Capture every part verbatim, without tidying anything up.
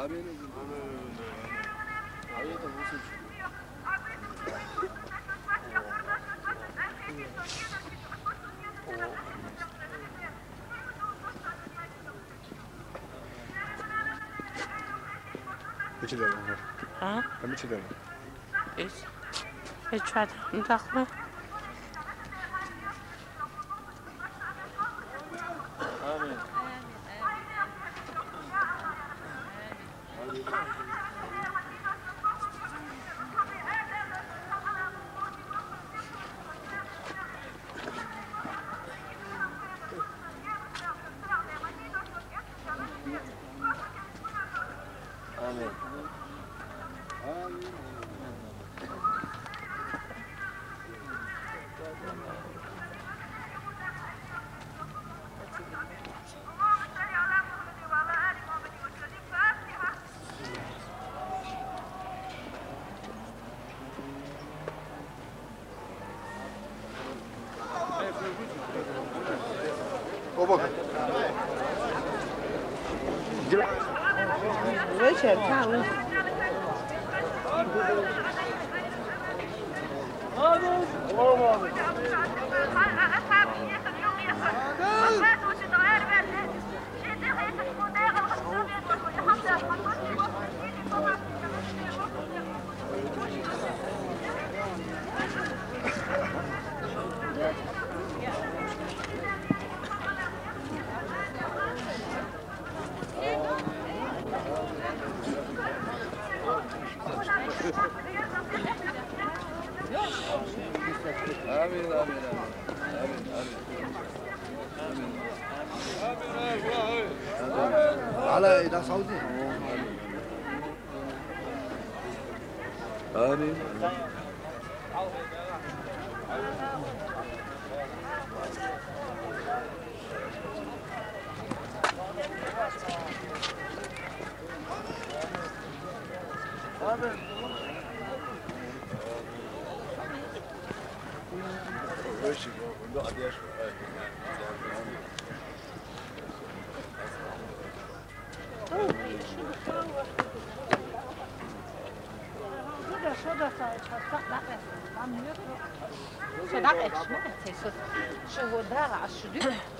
Neçə dənə var? Ha? Neçə dənə? Üç. Üç var. Daxma. O bak. Gel. Večer, tamam. Amin, amin, amin. Amin, amin. Amin. Ala ila Saudi. Amin.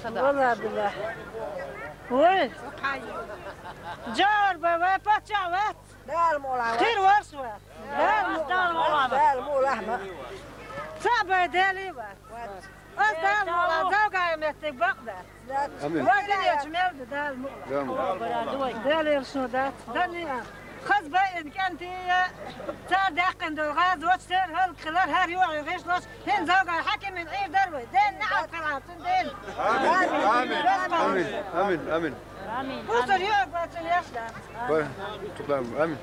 Валла билла. Ой. Джар ба ва пача ва. Дал мола ва. Хир варс ва. Дал мола ва. Дал мола ма. Са ба дали ва. Аз дал мола завгай меттиг бакъда. Амин. Ва дали ячмел дал мола. Дал мола. Дали ршно дат. Дали а. Хаз ба ин кантия. Цар дакъин до газ вач тер хал килар хар ю гиш лош. Хин завгай хакимин ир дар ва. Ден на ал калатин ден. Амин. Амин. Амин. Амин. Амин. Амин. Бусар ю гвачил яшда. Ба, тутам. Амин.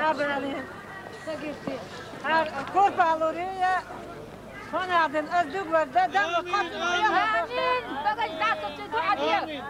Абали. Ар корпалория. Хонадин аз дуг варда, да, амин. Амин. Багаж да, то дуа дия. Амин.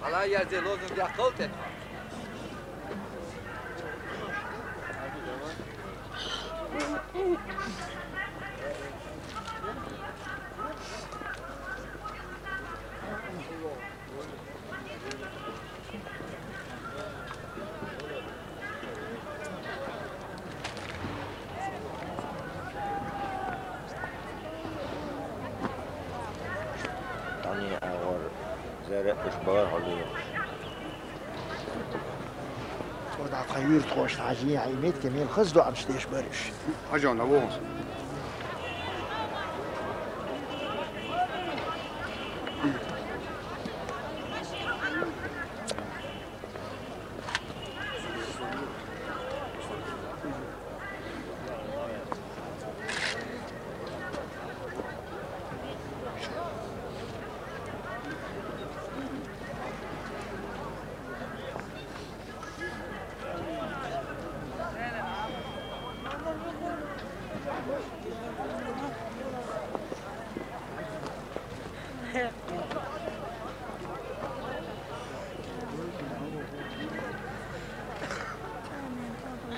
Ала я зе лозунг я къалтет. Ани агӀор зара уьш багӀар хьалуйохуш. Цо дӀа тхан юьртахошта хьажий, хьай метте мел хаза дуӀамаш деш бара уьш. Хьажа, на вон.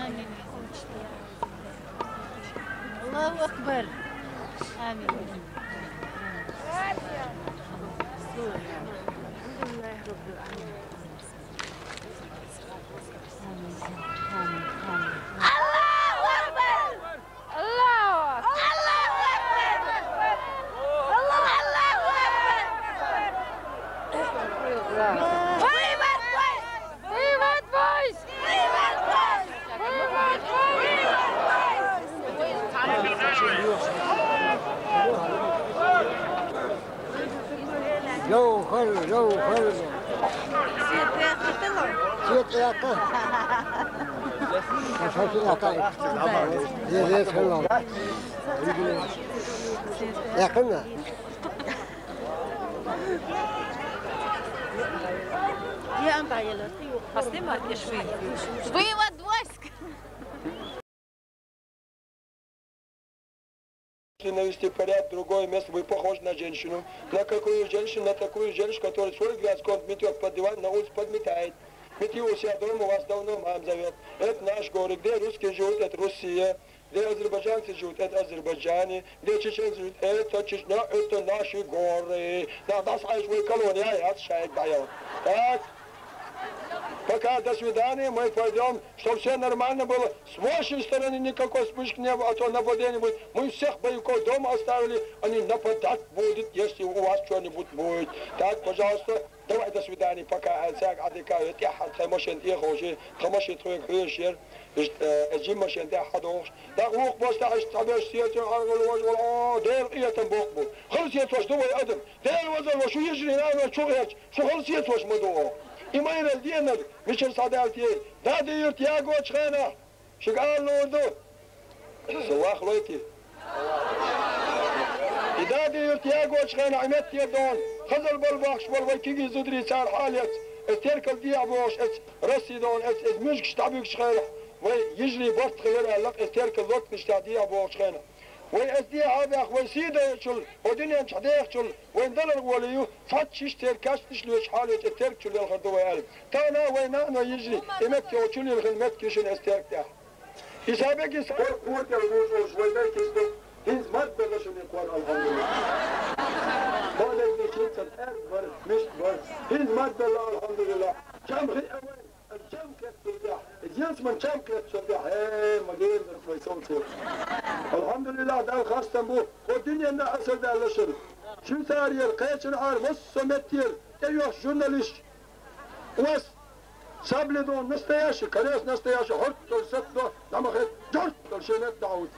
آمين. الله أكبر. آمين. الحمد لله رب العالمين. آمين. آمين. آمين. الله أكبر. الله أكبر. الله أكبر. الله، الله أكبر. الله أكبر. Vivat Boys! Vivat Boys! Vivat Boys! Vivat Boys! Жовхар, жовхар. Свет яккха. Свет яккха. Свет яккха. Е, е, хелло. Яккхана. Вывод войск. Если навести порядок, другое место, вы похожи на женщину. На какую женщину? На такую женщину, которая свой грязь комнат метет, под диван, на улице подметает. Мети у себя дома, вас давно мама зовет. Это наш город, где русские живут, это Россия. Где азербайджанцы живут, это Азербайджане. Где чеченцы живут, это Чечня, это наши горы. Да, да, знаешь, вы колония, я отшагаю. Так? Пока до свидания, мы пойдем, чтобы все нормально было. С вашей стороны никакой вспышки не было, а то нападение будет. Мы всех боевиков дома оставили, они нападать будут, если у вас что-нибудь будет. Так, пожалуйста, давай, до свидания, пока. Цхьаъ Ӏадика, тӀехьа тхай машина тӀехьа хьожий, тха машина тхоьга хьоьжуш яра. Иштта, э, жима машина тӀехьа хьадохуш. ТӀаккха вукху бостахь иштта цхьаберш сецо, ӀаргӀа ловш вала, о, Дела къинхетам боккха бу. Хала сецош ду вай адам. Дела везар ву, шу йижарий нана чу гӀерташ, шу хала сецош ма ду оха. И майралла денар, мичара схьадаьлла те. Дади-Юрт ягочу хенахь, шуьга ала луур ду. Со вахлойти. И Дади-Юрт ягочу хенахь, и меттера дона, хазар бала бахкаш болу вай кегий зударий цара хьалаэцна, эс теркал дехьа бохуш, эс Россия дона, эс, эс муьжгаш дӀабуьгучу хенахь, вай йижарий барт хилар аьлла, эс теркал лоцкъаш тӀехь дехьа бохучу хенахь. Вай эс дехьа а баьхна, вай сий дайначул, хӀокху дуьнен чу дехначул, вайн далар гӀоле ю, цхьацца шишша церан каьсташ лоьцуш хьалаэцна, эс теркал чу лелхар ду вай аьлла. Тахана вай нана, вай йижарий, и метте чу лелхина меттиг ю шуна эс теркал тӀехь. Исабек, Исабек, кхо тӀе вужуш вай дай кисту, хӀинца мадбелла шуна кхор, алхьамдулиллахӀ. Кхо дайшна хӀинца аьрда бара, мишта бара. ХӀинца мадбелла, алхьамдулиллахӀ. Чам хиъна вай. Чам кхетта цул тӀехь, ялсаманин чам кхетта цул тӀехь, э, ма гена вай совцо. АлхьамдулиллахӀ, Далла хастам бу, хӀокху дуьненна асар даьлла шуна. Швейцарера, кхечанхьара, массо а меттера тӀейоьхуш журналисташ. Ос, сабле дона настоящий, колес настоящий, хӀорд долу сат до, дӀа ма хетта, жорт долу шен метта дӀа а вуьту.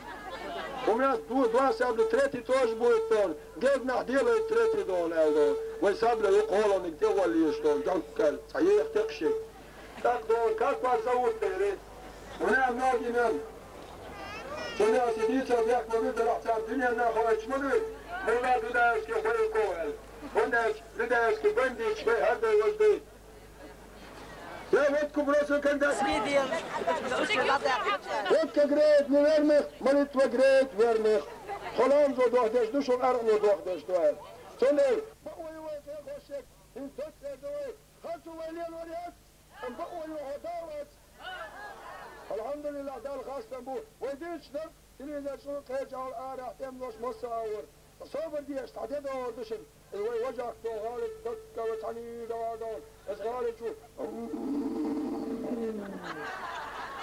У меня ду-, два сабли, третий тоже будет, дона. Герданахь делает третий, дона, аьлла, дона. Вай сабле ю кхоланиг тӀе а воллийша, дона, жорт аьлла, цхьа еха текхаш. Так, дона, как вас зовут, говорит? У меня многие имена. Цо мел сидийца бехк ма бу, делахь цара дуьненна хоуьйтуш ма дуй. Муьлла дудаевский боевиков аьлла. ХӀунда аьлча дудаевский бандиташ вай хӀара дай важа дай. Я вот кубросу когда. Вот как греет неверных, молитва греет верных. Тхо ламазо дохдеш ду, шун аргӀано дохдеш ду аьлла. Цундела бакъо ю вай кхел хӀорш ерг, хӀинца доццуьра ду вай. Харцо вай лелор яц. Амма бакъо ю хьо Дала вац. АлхьамдулиллахӀ, Далла хастам бу. Вай дуьйцуш дара, телевизор чу кхечахьа арахь тӀемалош массо а агӀор. Собар де, аш цхьа де догӀур ду шуна. Иза вай важахь догӀу гӀалин дагга вай цхьаьний догӀу догӀу. Аса гӀалин чу.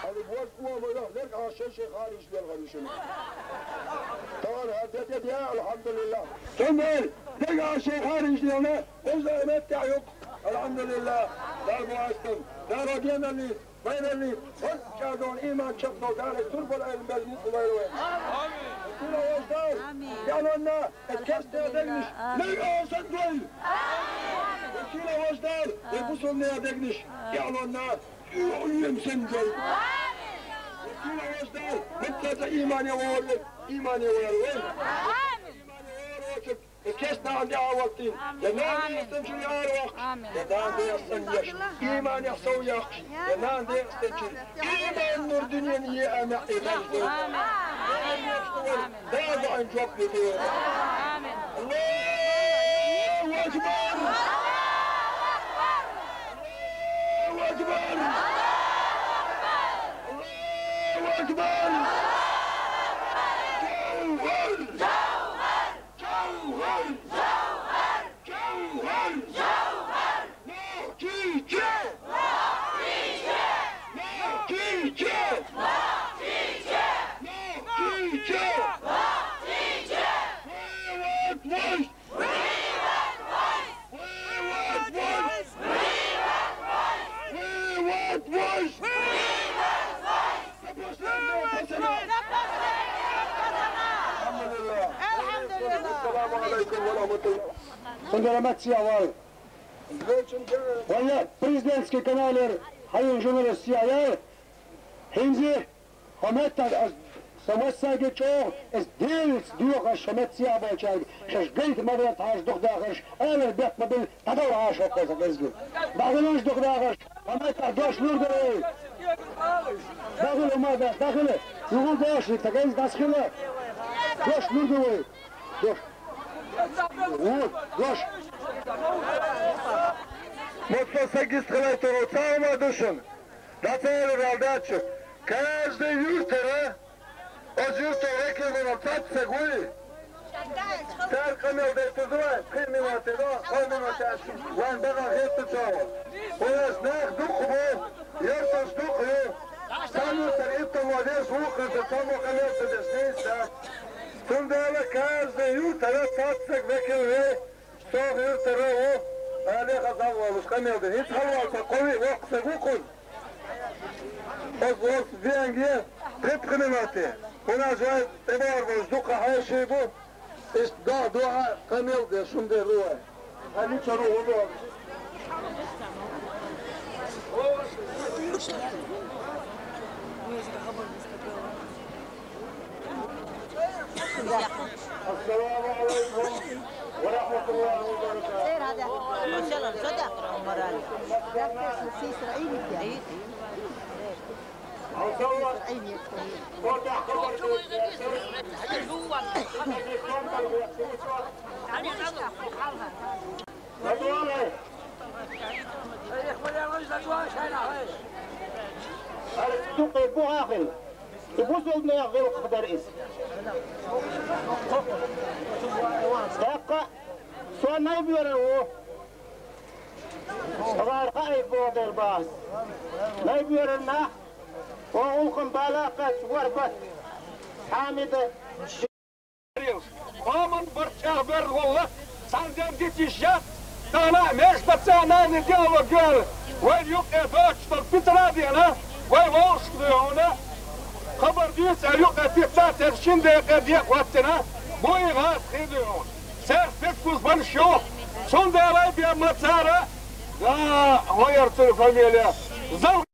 Али боза ома йохлерг а шен-шен хариш лелхар ю шуна. Тахана хӀара де тӀе де, алхьамдулиллахӀ. Цундела Дагаши хариждена, оьзда меттехь юкъ. Алхьамдулилла, Дала бу астам, Дала геналлиц, байналлиц, хӀоз чӀагӀдон иман чекхдол Дала турбал айлан безни къулайла вай. Амин. Векила вождал, Амин. Ялонна, эткес де дегниш, Амин. Лей осан дуй. Амин. Векила вождал, лей Амин. Бусулне дегниш, Амин. Ялонна, уьйем сен дуй. Амин. Векила вождал, муттаза имане вор, имане вор, вай. Амин. Имане вор, Кхестан де а ваттин, я нан дехтан чуьра ара вахча, я нан дехтан яш, иман я сов яхча, я нан дехтан чуьра, иман нур дуьнен е ама и хажда. Даза ан жоп де. Аллаху акбар! Аллаху акбар! Аллаху акбар! Аллаху акбар! Чавгъар! Чавгъар! Чавгъар! Чавгъар! Чавгъар! Нохчийче! Нохчийче! Нохчийче! Нохчийче! Нохчийче! Нохчийче! Воевать войск! Воевать войск! Воевать войск! Воевать войск! Воевать войск! Алхьамдулилла. Алхьамдулилла. Ассаламу алайкум ва рахматуллах. Цундела маттахь вай. Валла, президентский каналера хьайна журналист яхь яр. ХӀинца хьо меттахь ас, со массаьрга чӀогӀа, ас Делаца доьхуш, хьо меттахь болчаьрга, шаьш гайта ма вер тхьаш дукха дахарш, алар бетта ма бина, дӀадовла хьаша хӀокхо сан кӀезга. ДӀахилалаш дукха дахарш, хьо меттахь дош лур ду вай. ДӀахила, ма даш, дӀахила. Юхал дош, тагайз дӀасхила. Дош лур ду вай. Дош. Вот, дош. Мотт са гист хилайтаро, цхьа хӀума ду шуна. ДӀа ца аьлла ваьлла дац шу. Каждый юьртара Оцу юьртара векал вара цхьацца гуй? Цара къамел деш ду вай, пхи минуте до, кхо минуте аьлла, вайн бакъахь хетта чӀогӀа. Вайш нах дукха бу, ярташ дукха ю. Цхьана юьртара иттанло деш, вукхуза цхьаммо къамел ца деш нийса дац. Цундела каждый юьртара цхьацца векал вей, Со юьртара ву, Ӏалех а дӀаволуш къамел дина. ХӀинца хьалаваллалц кхо виъ воккха стаг ву кхунна. Оцу, оцу денге пхи-пхи минуте. ХӀунда аьлча вай тӀебогӀур болуш дуккха хьаьший бу. Иштта догӀа-догӀа къамел де, шун де лу вай. Хьан мичара ву хӀун догӀу? Ассаламу Ӏалайкум ва рахматуллахӀи ва баракатухӀ. Дукха бу ахила. И бусулба нехан гӀиллакх дара иза. ТӀаккха со Найбоьрара ву. Хабар хаийта боху дела бахьа. Найбоьрара нах, оха гӀуллакхам бала кхаьчча, Варбат, Хьамида. Къоман барт чӀагӀберла гӀуллакх цхьана ден дита йиш яц, тахана а межнациональный диалог йоьлла, вайна юкъе доцуш долу питана а деана, вай вовшашка дуй хьуна, хабар дуьйцу аьлла юкъе питана а тесна, шина декъе декъа хӀоттийна, бу и гӀазкхий дуй хьуна. Цаьрца декъаза банаш ю, цундела а бен ма цара, а, хӀун яра цуьнан фамилия, Зал-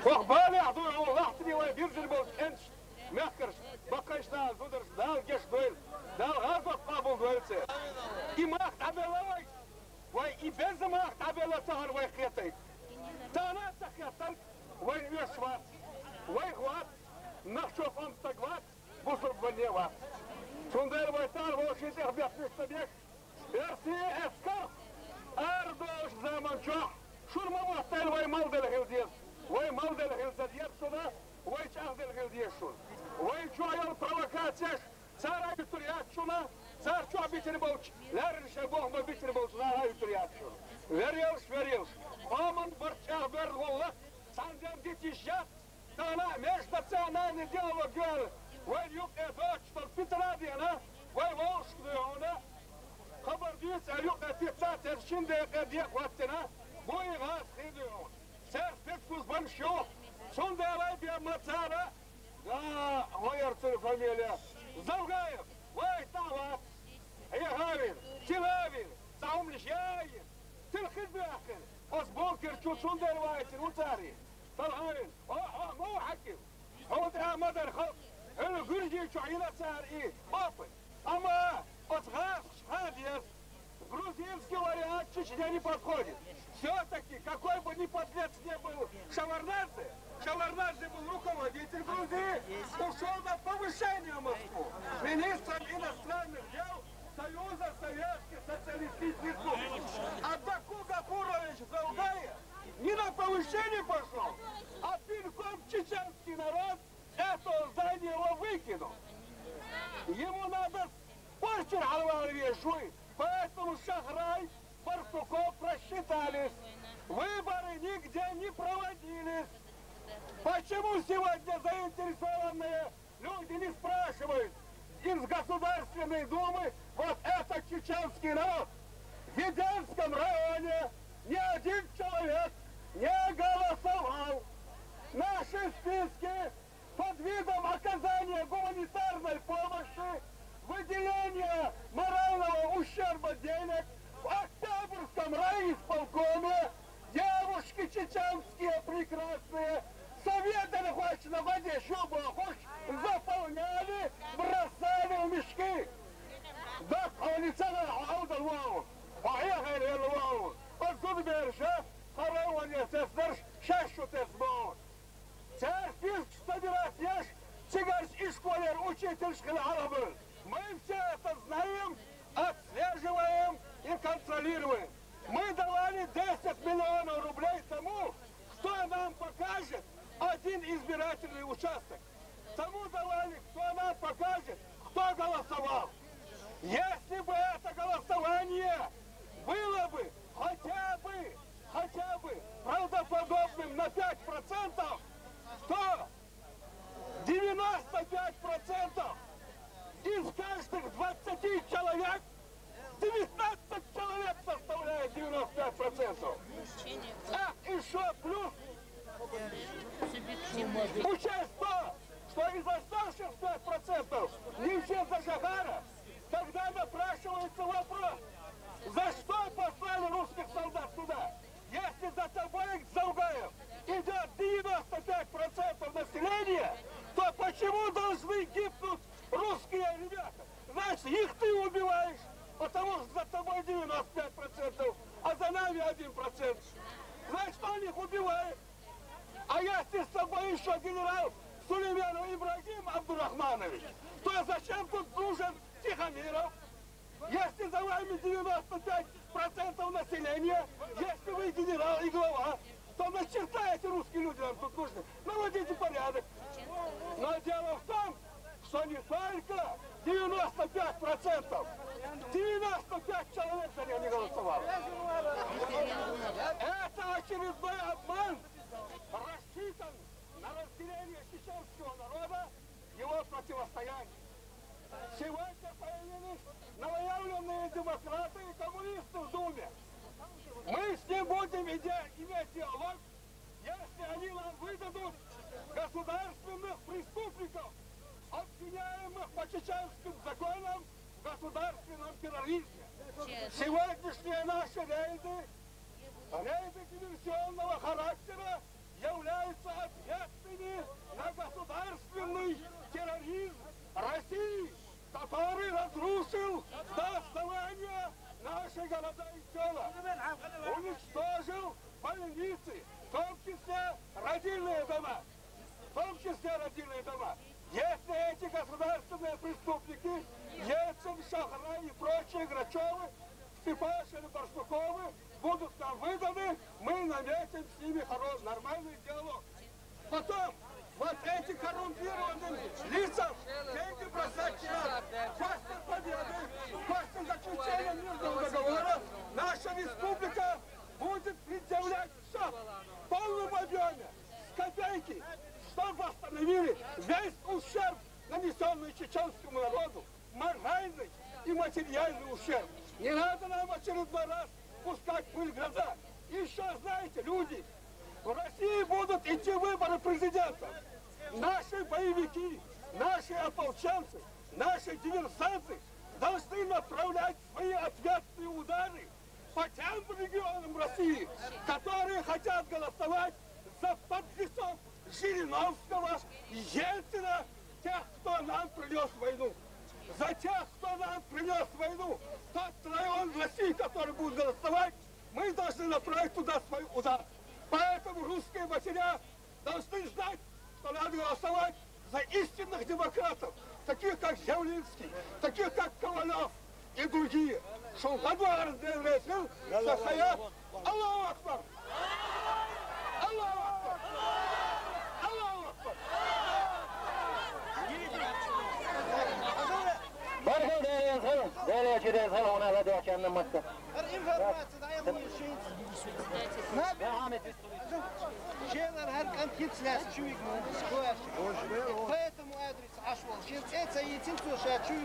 Хьох балехь дуй хьуна лахтане вай бирзина болчу кӀенташ, мехкарш, баккхайш нахана зударшка Дала гечдойла, Дала гӀазот къобалдойла церан. И мах дӀабелла вай, вай и беза мах дӀабелла ца хьара вай кхетайта. Тахана а ца хеттарг вайна оьшуш вац, вайх вац, нохчо къоман стаг вац, бусулба ванне а вац. Цундела вай тахана вовшийн тӀехбетташ ца беш, Оьрсийн эскар арадолучу заман чохь шуна ма моттийла вай малделла хила деза. Вай малделла хила ца деза шуна, вай чӀагӀделла хила деза шуна. Вай чохь йолу провокацеш цара а юьтур яц шуна, цара чохь битина болчу, лаьррина шайн бохам битина болчу наха а юьтур яц шуна. Верелаш, верелаш, къоман барт чӀагӀберла гӀуллакх цхьана ден дита йиш яц, тахана а межнациональный диалог йоьлла, вайна юкъе доцуш долу питана а деана, вай Къе де хӀоттина, бу и гӀаз хи дуьйхьун. Церан спецслужбанаш ю, цундела бен ма цара, а, гӀо яр цуьнан фамилия. Завгаев, вай, тӀе а вац. Хьехавина, тилавина, цхьа хӀуманаш яйина, тилхир баьккхина. Оцу бункер чу цундела ваийтина ву цара и. Талхьавина, о, хьо ма ву хьаьким. Хьуна тӀехь ма дара халкъ, хӀара Гуьржийчохь йина цара и опыт. Амма оцу гӀазкхаша хаа деза, грузинский вариант Чечне не подходит. Все-таки, какой бы ни подлец не был Шеварднадзе, Шеварднадзе был руководитель Грузии, ушёл на повышение в Москву, министром иностранных дел Союза Советских Социалистических Республик. А Баку Гафурович Завгаев не на повышение пошёл, а пинком чеченский народ этого здания его выкинул. Ему надо почерк хьалавала веш вуй, поэтому Шахрай, Барсуков просчитались. Выборы нигде не проводились. Почему сегодня заинтересованные люди не спрашивают из Государственной Думы вот этот чеченский народ? В Веденском районе ни один человек не голосовал. Наши списки под видом оказания гуманитарной помощи, выделения морального ущерба денег в Октябрьском райисполкоме девушки чеченские прекрасные, совета хочешь на воде, заполняли, бросали в мешки. Да, хьо ницкъ а хьо Ӏовдал ву хьуна, хьо хьехар елла ву хьуна. Оцу зудабераш, хӀара ван тесдарш, шаьш шу тесна боху. Церан спискаш собирать еш, цигарчу ишколера учительш хила хьалабевлла. Мы все это знаем, отслеживаем и контролируем. Мы давали десять миллионов рублей тому, кто нам покажет один избирательный участок. Тому давали, кто нам покажет, кто голосовал. Если бы это голосование было бы хотя бы, хотя бы правдоподобным на пять процентов, то девяносто пять процентов из каждых двадцати человек, девятнадцать человек составляет девяносто пять процентов. А еще плюс учесть то, что из оставшихся пять процентов не все за Шахрая, тогда напрашивается вопрос, за что послали русских солдат туда? Если за тобой, Завгаев, идет девяносто пять процентов населения, то почему должны гибнуть русские ребята? Значит, их ты убиваешь, потому что за тобой девяносто пять процентов, а за нами один процент. Значит, он их убивает. А если с тобой еще генерал Сулейманов Ибрагим Абдурахманович, то зачем тут нужен Тихомиров? Если за вами девяносто пять процентов населения, если вы генерал и глава, то на черта эти русские люди нам тут нужны? Наводите порядок. Но дело в том, что не только девяносто пять процентов, девяносто пять человек за него не голосовало. Это очередной обман, рассчитан на разделение чеченского народа, его противостояние. Сегодня появились новоявленные демократы и коммунисты в Думе. Мы с ним будем иде- иметь диалог, если они нам выдадут государственных преступников, обвиняемых по чеченским законам в государственном терроризме. Сегодняшние наши рейды, рейды диверсионного характера, являются ответными на государственный терроризм России, который разрушил до основания наши города и села, уничтожил больницы, в том числе родильные дома, в том числе родильные дома. Если эти государственные преступники, Ельцин, Шахрай и прочие Грачевы, Степашин, Барсуковы будут нам выданы, мы наметим с ними хоро- нормальный диалог. Потом вот этим коррумпированным лицам деньги бросать не надо. После победы, после заключения мирного договора наша республика будет предъявлять все в полном объеме, с копейки, чтобы восстановили весь ущерб, нанесенный чеченскому народу, моральный и материальный ущерб. Не надо нам очередной раз пускать пыль, гроза. И еще, знаете, люди, в России будут идти выборы президента. Наши боевики, наши ополченцы, наши диверсанты должны направлять свои ответные удары по тем регионам России, которые хотят голосовать за подлецов Жириновского, Ельцина, тех, кто нам принес войну. За тех, кто нам принес войну, тот район России, который будет голосовать, мы должны направить туда свой удар. Поэтому русские матеря должны знать, что надо голосовать за истинных демократов, таких как Явлинский, таких как Ковалев и другие. Шунга дуарыз девлесин сахаят. Аллаху Акбар! Аллаху Акбар! Аллаху Акбар! Баргыл дээреңиз, дээреңиз, дээреңиз, унаала дөөчәннән матта. Ар информация да ай муй шин. Наб Мухаммед. Шенар һәр конфликт сляс чуик. Поэтому адрес ашвал. Шен эца итин цо ша чуик.